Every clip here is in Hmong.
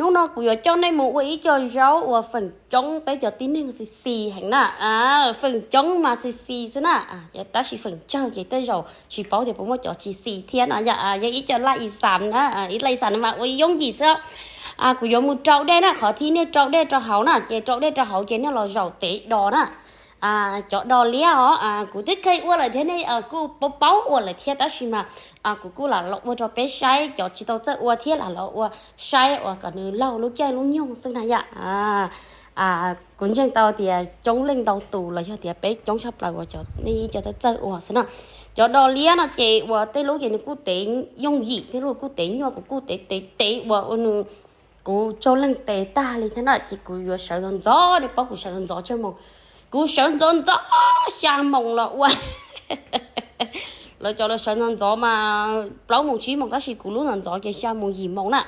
Hnub no kuv yuav coj nej mus ua ib co zaub uas feem coob peb cov tib neeg xis xis heev na. Feem coob mas xis xis xwb na, tab sis feem tsawg ces tej zaum tsis paub tias puas muaj cov tsis xis thiab no yom. Yog ib co laj i xas na, ib laj i xas no mas ua yooj yim xwb. Kuv yuav mus rau dej na, qhov thib nej rau dej rau hauv na, ces rau dej rau hauv ces nej los zaum tev dos na. Cov dos liab os, kuv twb kheev ua lawm thiab, nej kuj paub paub ua lawm thiab, tab sis mas kuv kuj lam los ua rau peb saib, cov tsis tau txawj ua thiab lam los ua saib uas kom nws laug lub caij lub nyoog xwb na yom. Kuv ntseeg tau tias coob leej ntau tus los yog tias peb coob tshaj plaws uas cov nej ib co txawj txawj ua xwb na. Cov dos liab no ces ua tej lub ces nws kuj tev yooj yim, tej lub kuj tev nyuaj, kuv kuj tev tev tev ua ua nws, kuv tsau leej tes tag li thiab na, ces kuv yuav sawv ntxov ntxov, nej paub kuv sawv ntxov ntxov tsawg moos. Kuv sawv ntxov ntxov xya moos los ua. Lawv cov lawv sawv ntxov ntxov mas plaub moos tsib moos, tab sis kuv lub ntxov ntxov ces xya moos yim moos na.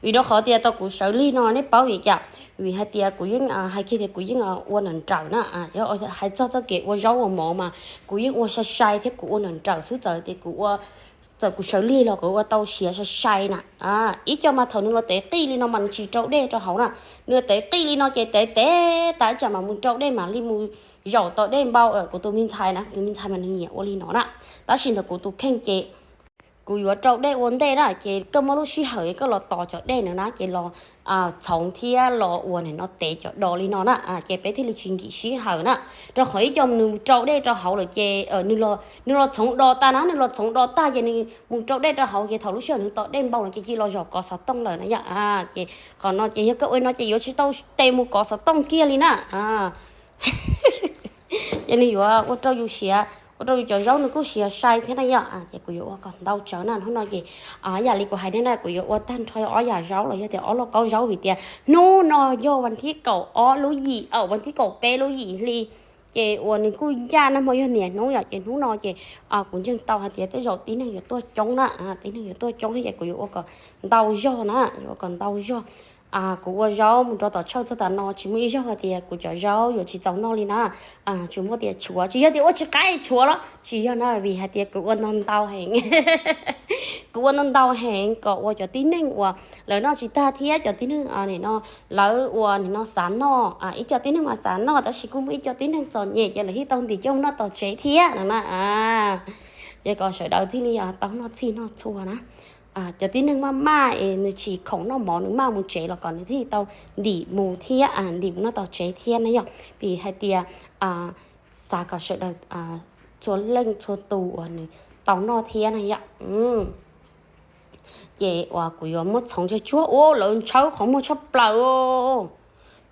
Vim rau qhov tias tau kuv sawv lig no nej paub vim cas? Vim hais tias kuv yeej hais kiag tias kuv yeej ua nrawm nrawm na. Hais txog txoj kev ua zaub ua mov mas kuv yeej ua sai sai thiab kuv ua nrawm nrawm xwb, txawm tias kuv ua, txawm kuv sawv lig los kuv ua tau siav sai sai na. Ib co mas thaum nws los tev qij li no mas nws tsis rau dej rau hauv na, nws tev qij li no ces tev tev tas ib tsam mas mus rau dej mam li mus zaum tau dej npau. Kuv tus me ntxhais na, kuv tus me ntxhais mas nws nyiam ua li no na, tab sis ntawm kuv tus kheej ces kuv yuav rau dej ua ntej na, ces koj muaj lub sij hawm koj los tos cov dej na, ces los txhoov thiab los ua nim no tev cov dos li no na, ces peb thiaj li tsis nkim sij hawm na. Rau qhov ib co nws rau dej rau hauv lawm ces nws los txhoov dos tag na, nws los txhoov dos tag ces nws mus rau dej rau hauv ces thaum lub sij hawm nws tos dej npau no ces cia li los zaum kov xov tooj lawm na yom. Ces qhov no ces yog koj ua no ces yuav tsis tau tes mus kov xov tooj kiag li na. Ces nws yuav ua rau yus siav, ua rau yus cov zaub nws kuj siav sai thiab na yom. Ces kuv yuav ua kom ntau tsawv na, hnub no ces yam li kuv hais thiab na, kuv yuav ua tag nrho ob yam zaub los yog tias ob lauj kaub zaub, vim tias hnub no yog vas thib kaum ob lub yim, vas thib kaum peb lub yim hli, ces uas nws kuj ncaj nag hmo yog niaj hnub yom. Ces hnub no ces kuv ntseeg tau hais tias tej zaum tib neeg yuav tuaj coob na, tib neeg yuav tuaj coob thiab ces kuv yuav ua kom ntau zog na, yuav ua kom ntau zog. Kuv ua zaub mus rau tom church txog tam no tsis muaj ib zaug hais tias kuv cov zaub yuav tsis txaus noj li na. Tsis muaj tias tshuav, tsis yog tias ua tsis qab tshuav los tsis yog na, vim hais tias kuv ua ntau ntau heev. Kuv ua ntau ntau heev kom ua cov tib neeg uas lawv noj tsis tag thiab cov tib neeg nim no lawv ua nim no xav noj, ib co tib neeg mas xav noj tab sis kuj muaj ib co tib neeg txom nyem ces lawv thiaj tau ntim coj mus noj tom tsev thiab no na. Ces kom sawv daws thiaj li tau noj txhij noj txhua na. Cov tib neeg maj maj es nws tsis khoom noj mov nws maj mus tsev los kom nws thiaj tau ntim mus thiab, ntim mus noj tom tsev thiab na yom. Vim hais tias xav kom sawv daws txhua leej txhua tus uas nws tau noj thiab na yom. Ces uas kuv yuav muab txhoov tsag tsuag ua lawv ntshawb qhov muag tshaj plaws.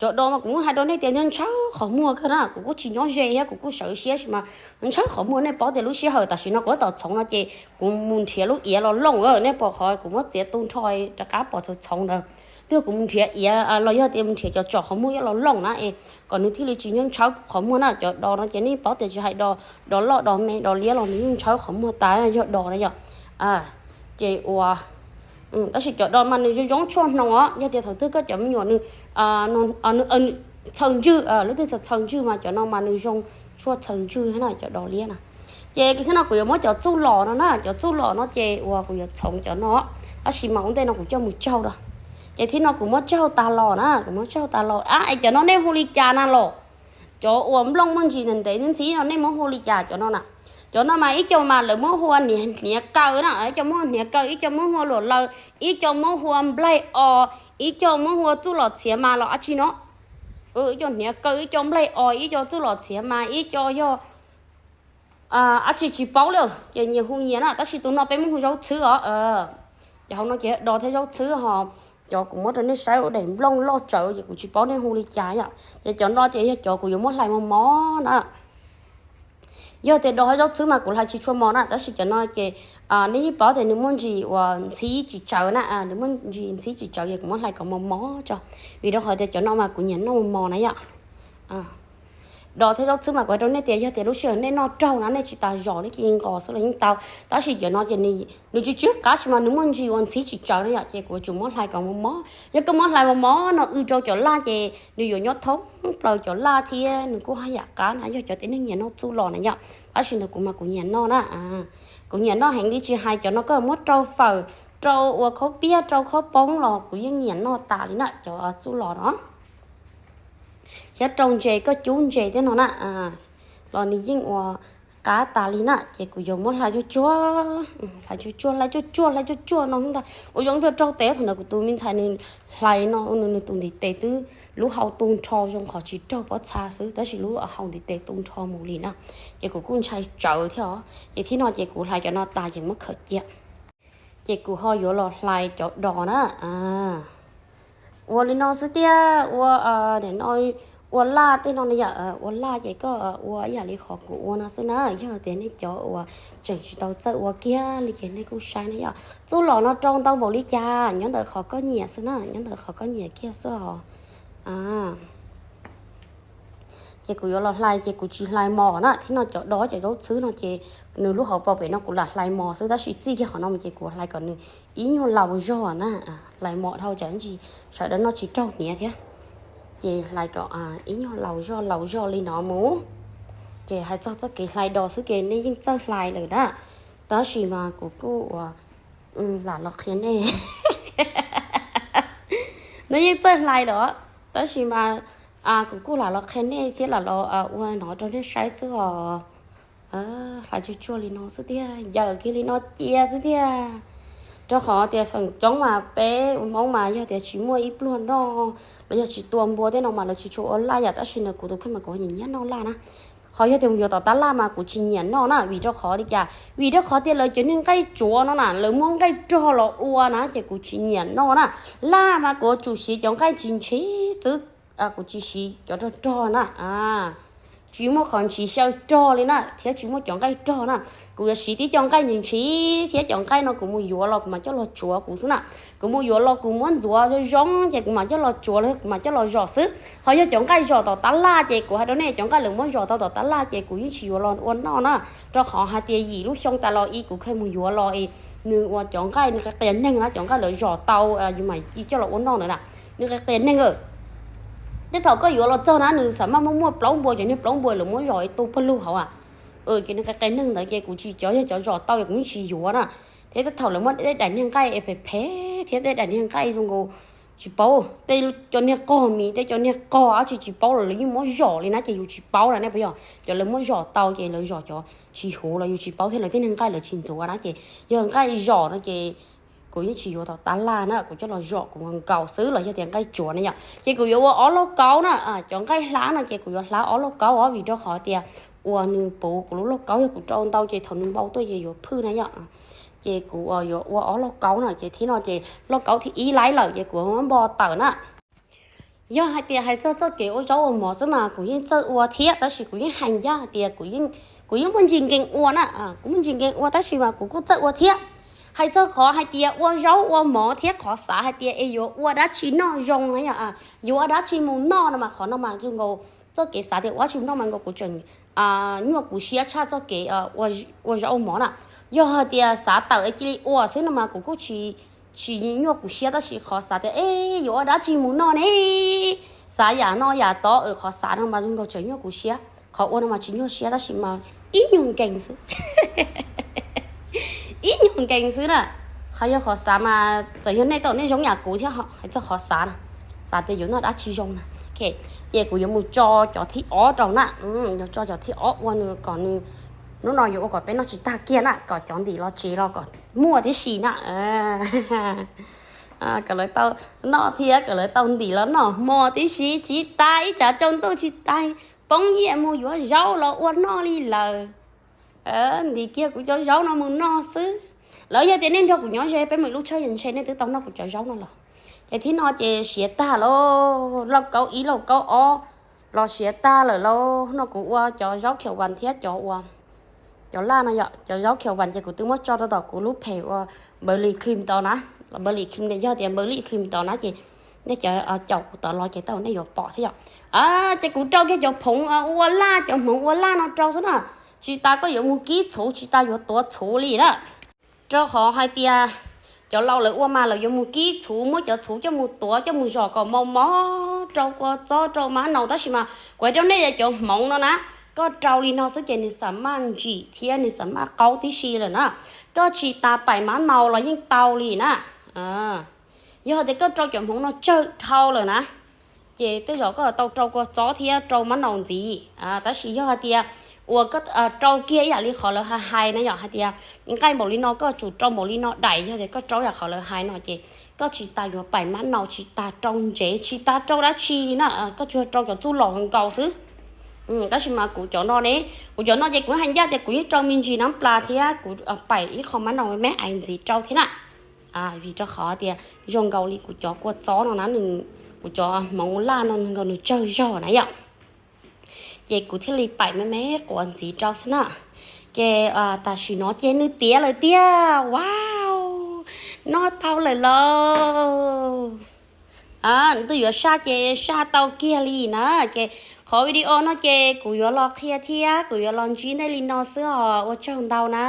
Cov dos mas kuv yeej hais rau nej tias ntshaw qhov muag kawg na, kuv kuj tsis nyob ze thiab kuv kuj sawv siab sis mas ntshaw qhov muag. Nej paub tias lub sij hawm tam sim no kuv tab tom txhoov no ces kuv mus nrhiav lub iav los looj, nej pom qhov kuv muab txiav tu nrho rov qab pom txhoov txhoov ntawd. Twb kuv mus nrhiav iav los yog tias mus nrhiav cov tsom qhov muag ib los looj na es kom nws thiaj li tsis nyob ntshaw qhov muag na. Cov dos no ces nej paub tias tsis hais dos, dos loj dos me dos liab los nws yeej ntshaw qhov muag tas yog dos na yom. Ces ua tab sis cov dos mas nws zoo zoo tshuaj hnoos os, yog tias thaum twg koj cov me nyuam nws txhaws ntswg, lub twg txhaws ntswg mas cov no mas nws zoo tshuaj txhaws ntswg na, cov dos liab na. Ces thiab no kuv yuav muab cov txuj lom no na, cov txuj lom no ces uas kuv yuav txhoov cov no, tab sis mas ua ntej no kuv coj mus tsaug rau. Ces thiab no kuv muab tsaug tas los na, kuv muab tsaug tas los a, es cov no nej hu li cas na los? Cov uas nplooj muaj ntsis ntev ntev ntxhib no nej muab hu li cas cov no na? Cov no mas ib co mas lawv muab hu ua hniav kaw na, ib co muab hu ua hniav kaw, ib co muab hu ua luam laws, ib co muab hu ua nplaig os, ib co muab hu ua txuj lom txhiav mas los dab tsi no. Ib co hniav kaw, ib co nplaig os, ib co txuj lom txhiav mas, ib co yog dab tsi tsis paub li, ces nyias hu nyias na, tab sis tus no peb muab hu zaub txhwb os. Ces hauv no ces dos thiab zaub txhwb ho. Cov kuv muab rau nej saib ua daim nplooj loj tsawv ces kuv tsis paub nej hu li cas yom. Ces cov no ces yog cov kuv yuav muab hlais mos mos na. Yog tias dos thiab zaub txhwb mas kuv hlais tsis tshua mos na, tab sis cov no ces nej yeej paub tias nws muaj ntsis uas ntxhib tsis tsawv na, nws muaj ntsis ntxhib tsis tsawv ces kuv muab hlais kom mos mos tso. Vim rau qhov tias cov no mas kuv nyiam noj mos mos na yom. Dos thiab zaub txhwb mas kuv hais rau nej tias yog tias lub sij hawm nej noj raug na nej tsis tas zog, nej cia li nqos xwb los yeej tau. Tab sis cov no ces nws tsis tsw qab sis mas nws muaj ntsis uas ntxhib tsis tsawv na yom, ces kuv yuav tsum muab hlais kom mos mos. Yog koj muab hlais mos mos no w rau cov laj ces nws yuav nyob thoob plaws cov laj thiab nws kuj haj yam qab na, yog cov tib neeg nyiam noj txuj lom na yom. Tab sis ntawm kuv mas kuv nyiam noj na, kuv nyiam noj heev li, tsis hais cov no koj muab rau fawm Rau ua khaub piab rau khaub poob los kuv yeej nyiam noj tas li na cov txuj lom no. Thiab rau ntses koj cub ntses tej no na, los nws yeej ua qab tas li na. Ces kuv yuav muab hlais tsuag tsuag, hlais tsuag tsuag, hlais tsuag tsuag, hlais tsuag tsuag no ntag. Ua zoo ib pliag raug tes thaum ntawd kuv tus me ntxhais nws hlais no, nws tus ntiv tes twb lub hau tu nrho zoo qhov tsis raug pob txha xwb, tab sis lub hau ntiv tes tu nrho mus li na. Ces kuv kuj ntshai tsawv thiab os. Ces thib no ces kuv hlais cov no tas ces muab khaws cia. Ces kuv ho yuav los hlais cov dos na. Ua li no xwb tiag, ua, no, ua laj tej no na yom, ua laj ces koj ua ib yam li qhov kuv ua no xwb na. Yog tias nej cov uas tseem tsis tau txawj ua kiag li ces nej kuj saib na yom. Txuj lom no rau ntau npaum li cas nyob ntawm qhov koj nyiam xwb na, nyob ntawm qhov koj nyiam kiag xwb os. Ces kuv yuav los hlais ces kuv tsis hlais mos na, thib no cov dos cov zaub txhwb no ces nws lub hauv paus pem no kuv lam hlais mos xwb, tab sis txij kiag qhov no mus ces kuv hlais kom nws ib nyuag laus zog na, hlais mos dhau tsam ntsis sawv daws noj tsis raug hniav thiab. Ces hlais kom ib nyuag laus zog laus zog li no mus. Ces hais txog txoj kev hlais dos xwb ces nej yeej txawj hlais lawm na, tab sis mas kuv kuj ua lam los qhia nej. Nej yeej txawj hlais lawm, tab sis mas kuv kuj lam los qhia nej thiab lam los ua no rau nej saib xwb os. Hlais tsuag tsuag li no xwb tiag, yawm kiag li no cia xwb tiag. Rau qhov tias feem coob mas peb ua Hmoob mas yog tias tsis muaj ib pluag noj los yog tsis tua npua tej no mas lawv tsis tshua ua laj yom, tab sis ntawm kuv tus kheej mas kuv nyiam nyiam noj laj na. Ho yog tias mus yuav tom tab laj mas kuv tsis nyiam noj na, vim rau qhov li cas? Vim rau qhov tias lawv cov niag nqaij tsuav no na lawv muab nqaij rog los ua na ces kuv tsis nyiam noj na. Laj mas kuv yuav tsum siv cov nqaij ntshis ntshis xwb, kuv tsis siv cov rog rog na. Tsis muaj qhov ntshis xyaw rog li na thiab tsis muaj cov nqaij rog na. Kuv yuav siv tib co nqaij ntshis ntshis thiab cov nqaij no kuv mus yuav los kuv mam coj los tsuav kuv xwb na. Kuv mus yuav los kuv muab ntxuav zoo zoo ces kuv mam coj los tsuav los kuv mam coj los zom xwb. Ho yog cov nqaij zom tom tab laj ces kuv hais rau nej, cov nqaij lawv muab zom tau tom tab laj ces kuv yeej tsis yuav los ua noj na. Rau qhov hais tias yim lub xyoo tas los i kuv kheev mus yuav los es nws ua cov nqaij nws qias qias neeg na, cov nqaij lawv zom tau yus mam coj los ua noj ntawd na, nws qias qias neeg. Tej thaum koj yuav los txog na nws xam maj muaj muaj plaub npua, cov niag plaub npua lawv muab zom tu pawg lug hauv a. Ces nws qias qias neeg ntawd ces kuv tsis, cov yog cov zom tau kuv yeej tsis yuav na. Thiab tej thaum lawv muab tej daim niag nqaij es phem phem thiab tej daim niag nqaij zoo nkaus tsis paub, tej cov niag qog mis, tej cov niag qog dab tsi tsis paub los lawv yeej muab zom li na ces yus tsis paub na nej puas yog? Cov lawv muab zom tau ces lawv zom cov tsis huv los yus tsis paub thiab lawv tej niag nqaij lawv tsis ntxuav na ces yog nqaij zom no ces kuv yeej tsis yuav tom tab laj na, kuv coj los zom kuv nkaus xwb los yog tias nqaij tsuav na yom. Ces kuv yuav ua ob lauj kaub na, cov nqaij hlab no ces kuv yuav hlab ob lauj kaub os, vim rau qhov tias uas nws puv kuv lub lauj kaub yog kuv rau ntau ces thaum nws npau tuaj ces yuav phwj na yom. Ces kuv yuav ua ob lauj kaub na, ces thib no ces lauj kaub thib ib laib lawm ces kuv npo tawm na. Yog hais tias hais txog txoj kev ua zaub ua mov xwb mas kuv yeej txawj ua thiab, tab sis kuv yeej hais ncaj hais tias kuv yeej muaj ntsis nkees ua na, kuv muaj ntsis nkees ua tab sis mas kuv kuj txawj ua thiab. Hais txog qhov hais tias ua zaub ua mov thiab qhov xav hais tias es yuav ua dab tsi noj zoo na yom, yuav ua dab tsi mus noj no mas qhov no mas zoo nkaus txoj kev xav tias ua dab tsi mus noj mas nkaus kuv tseem nyuaj kuv siab tshaj txoj kev ua zaub ua mov na. Yog hais tias xav tawm es cia li ua xwb no mas kuv kuj tsis, tsis nyuaj kuv siab, tab sis qhov xav tias es yuav ua dab tsi mus noj ne, xav yam no yam tod, qhov xav no mas zoo nkaus tseem nyuaj kuv siab. Qhov ua no mas tsis nyuaj siab tab sis mas ib nyuag nkees xwb. Ib nyuag nkees xwb na. Qhov yog qhov xav mas txawm yog nej tau nej zoo yam kuv thiab hais txog qhov xav na, xav tias yuav noj dab tsi zoo na. Ces kuv yuav mus tso cov thib ob rau na, yuav tso cov thib ob ua nws kom nws, hnub no yuav ua kom peb noj tsis tag kiag na, kom cov ntim los tsev los kom muaj tib si na. Kom lawv tau noj thiab kom lawv tau ntim los noj hmo tib si, tsis tas ib tsam tsaus ntuj tsis tas poob yias mus yuav zaub los ua noj li lawm. Ntim kiag kuv cov zaub no mus noj xwb. Los yog tias nej nrog kuv nyob ze peb mus ib lub tshawj yees ntshe nej twb tau noj kuv cov zaub no los. Ces thib no ces siav tag lauj, lauj kaub ib lauj kaub ob los siav tag lawm lauj. No kuv ua cov zaub khiav vas thiab cov ua, cov laj no yom, cov zaub khiav vas ces kuv twb muab tso rau tom kuv lub phem ua npaws li khim tod na. Npaws li khim, yog tias npaws li khim tod na ces nej cov caum kuv tod los ces tau nej yuav pom thiab yom. Ces kuv rau kiag cov phoov ua laj, cov hmoov ua laj no rau xwb na. Tsis tas koj yuav mus kib txhuv, tsis tas yuav tuav txhuv li na. Rau qhov hais tias cov laus lawv ua mas lawv yuav mus kib txhuv, muab cov txhuv coj mus tuav coj mus zom kom mos mos rau kua txob rau mab naus, tab sis mas kuv hais rau nej cov hmoov no na, koj rau li no xwb ces nws xam maj ntsim thiab nws xam maj qaub tib si lawm na. Koj tsis tas paim mab nau los yeej tau li na. Yog hais tias koj rau cov hmoov no tsawg dhau lawm na, ces tej zaum koj tau rau kua txob thiab rau mab nau ntxiv. Tab sis yog hais tias uas koj rau kiag ib yam li qhov lawv hais hais na, yog hais tias nqaij npaum li no koj tsum rau npaum li no daim, yog tias koj rau yam qhov lawv hais no ces koj tsis tas yuav paim mab nau, tsis tas rau ntsev, tsis tas rau dab tsi li na, koj tsuas rau cov txuj lom nkaus xwb. Tab sis mas kuv cov no ne, kuv cov no ces kuv hais ncaj tias kuv yeej rau me ntsis nab plas thiab kuv paim ib qho mab nau me me ntxiv rau thiab na. Vim rau qhov tias zoo nkaus li kuv cov kua txob no na, nws, kuv cov hmoov laj no nkaus nws tsawg zog na yom. Ces kuv thiaj li paim me me quav ntxiv rau xwb na. Ces tam sim no ces nws tiav lawm tiag, wow, noj tau lawm lauj. Nws twb yuav saj ces saj tau kiag li na. Ces qhov video no ces kuv yuav los qhia thiab kuv yuav los ntsib nej li no xwb os, ua tsaug ntau na.